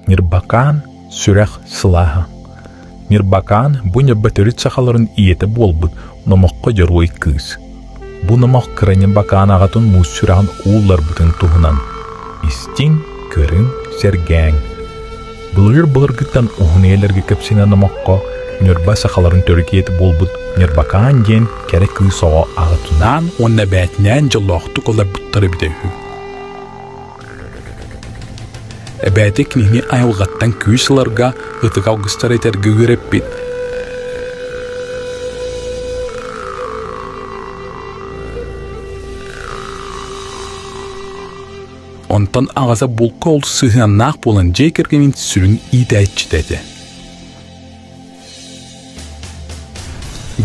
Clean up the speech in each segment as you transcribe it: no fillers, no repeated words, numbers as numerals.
Ньырбакаан сүрэх сылааһа. Ньырбакаан бу ньырба төрүт сахаларын ийэтэ буолбут номоххо дьоруой кыыс. Бу номох кыра Ньырбакаан аҕатын муус сүрэҕин уулларбытын туһунан. Истиҥ, көрүҥ, сэргээҥ. Былыр-былыргыттан уһун үйэлэргэ кэпсэнэр номоххо Ньурба сахаларын төрүт ийэтэ буолбут Ньырбакаан диэн кэрэ кыыс оҕо аҕатынаан уонна эбээтинээн дьоллоохтук олорбуттар эбитэ үһү. Эбээтэ кинини айылҕаттан күүс ыларга, ытык алгыстары этэргэ үөрэппит. Онтон аҕата булка олус сыһыаннаах буолан дьиэ кэргэнин сүрүн иитээччитэ этэ.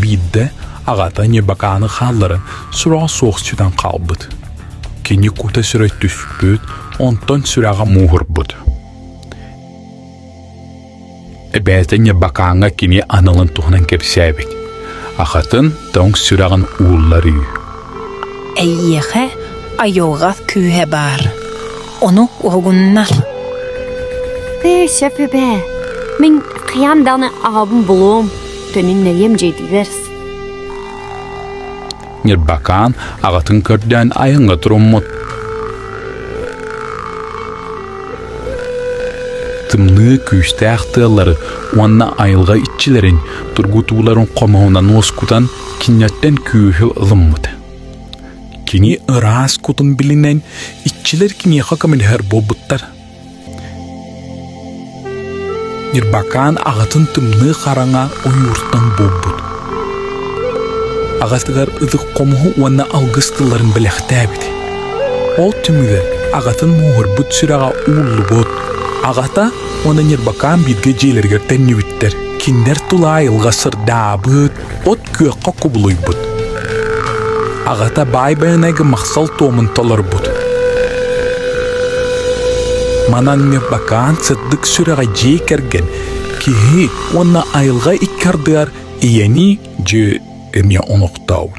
Биирдэ аҕата Ньыбакааны хаалларан сураҕа суох сүтэн хаалбыт. Кини кута-сүрэ түспүт, онтон сүрэҕэ мууһурбут. Эбээтэ Ньыбакааҥҥа кини аналын туһунан кэпсээбит. Аҕатын тоҥ сүрэҕин уулларыы. Эйиэхэ айылҕа күүһэ баар, ону уһугуннар. Ээ, сөп эбээ. Мин хайаан даҕаны аҕабын булуом, төнүннэриэм дьиэтигэр. Ньырбакаан аҕатын көрдөөн айаҥҥа туруммут. Тымныы күүстээх тыаллары уонна айылҕа иччилэрин тургутууларын хомуһунан уоскутан киниттэн күүһү ылыммыт. Кини ыраас кутун билинэн иччилэр киниэхэ көмөлөһөр буолбуттар. Ньырбакаан аҕатын тымныы хараҥа ойууртан булбут. Аҕатыгар ытык хомуһу уонна алгыс тылларын бэлэхтээбит. Ол түмүгэр аҕатын мууһурбут сүрэҕэ ууллубут. Аҕата уонна Ньырбакаан бииргэ дьиэлэригэр төннүбүттэр. Кинилэр тула айылҕа сырдаабыт, от күөххэ кубулуйбут. Аҕата баай Байанайга махсал туомун толорбут. Манан Ньырбакаан сырдык сүрэҕэ дьиэ кэргэн, киһи уонна айылҕа икки ардыгар ийэни дьиэ эмиэ олохтообут.